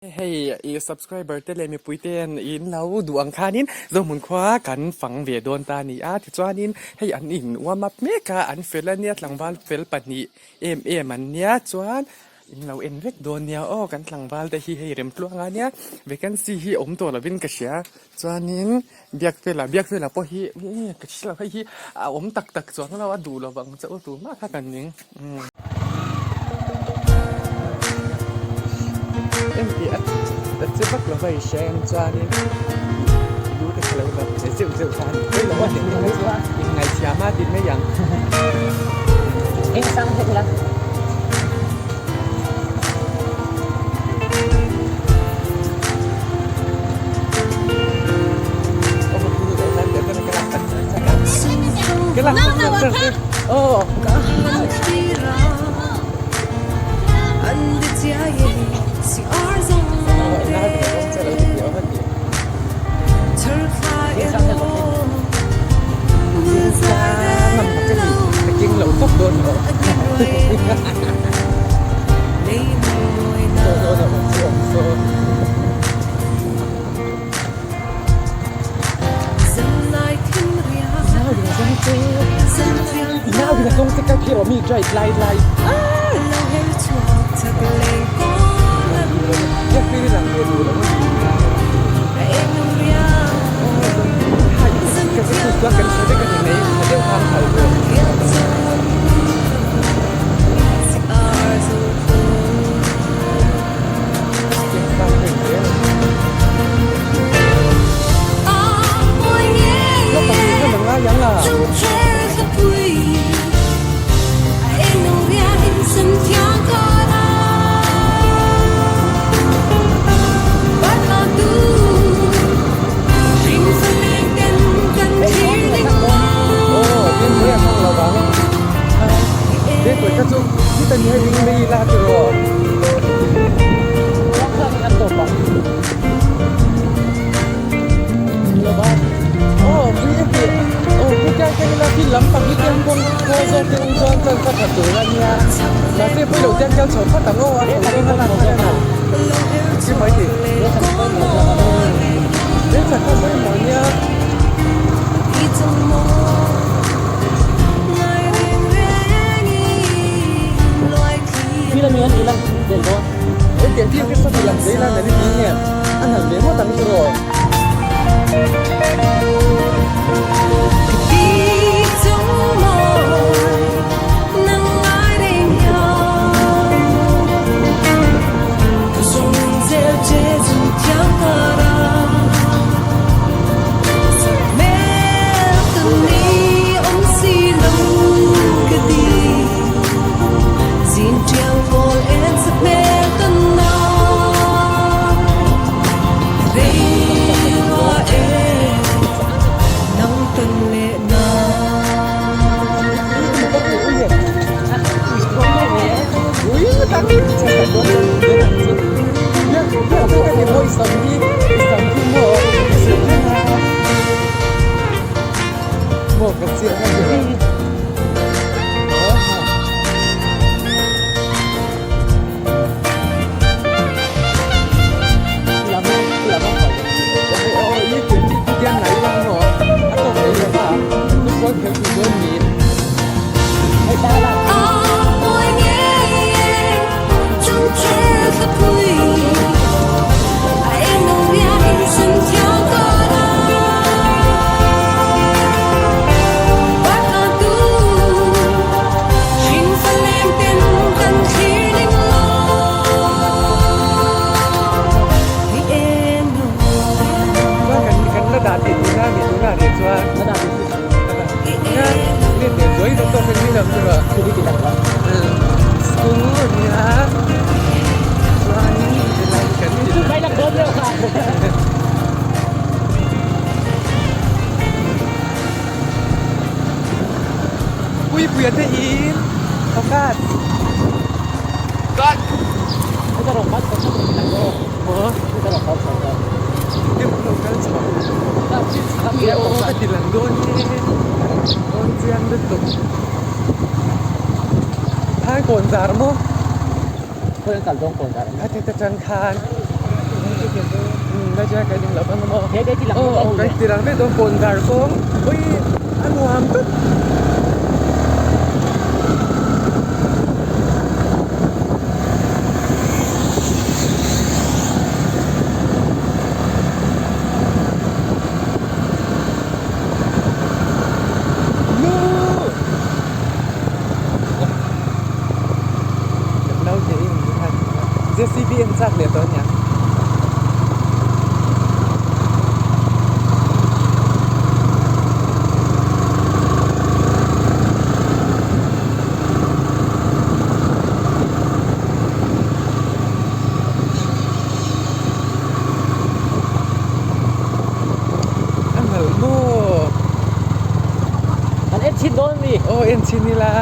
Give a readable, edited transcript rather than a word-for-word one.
Hei i subscriber te leh mipui ten in lo duh ang khanin Zohmun khua kan fang ve dawn ta a ni a, tichuanin hei an in warm up mek a, an fel a nia tlangval fel pahnih em em an nia chuan in lo en vek dawn nia aw kan tlangval te hi hei remtluang a nia vacancy hi awm tawh lovin ka hria chuanin Biakfela Biakfela pawh hi ka hre lo hei hi a awm tak tak chuang lo a duh lovang che u tumah kha kan ning. Engti a che vak lo va i hria em chuanin i lu te kha lo dap ve zeuh zeuh kha a ni mai lo a ni mai chuan inngaithiam a ti mai ang. Eng sang hlek la. Puipuia te in pakhat ka ti lang dawn e dawn chiang lutuk khan kawn zar maw khawi an kal dawn kawn zar a te te tang khan. Umm lai chu kan inlo ang maw? Aw kan ti lang vek dawn kawnzar kawng ui a nuam tawp. JCB an chak leh tawh ania. A nalh maw? An en chhin dawn mi. Aw en chhin ila.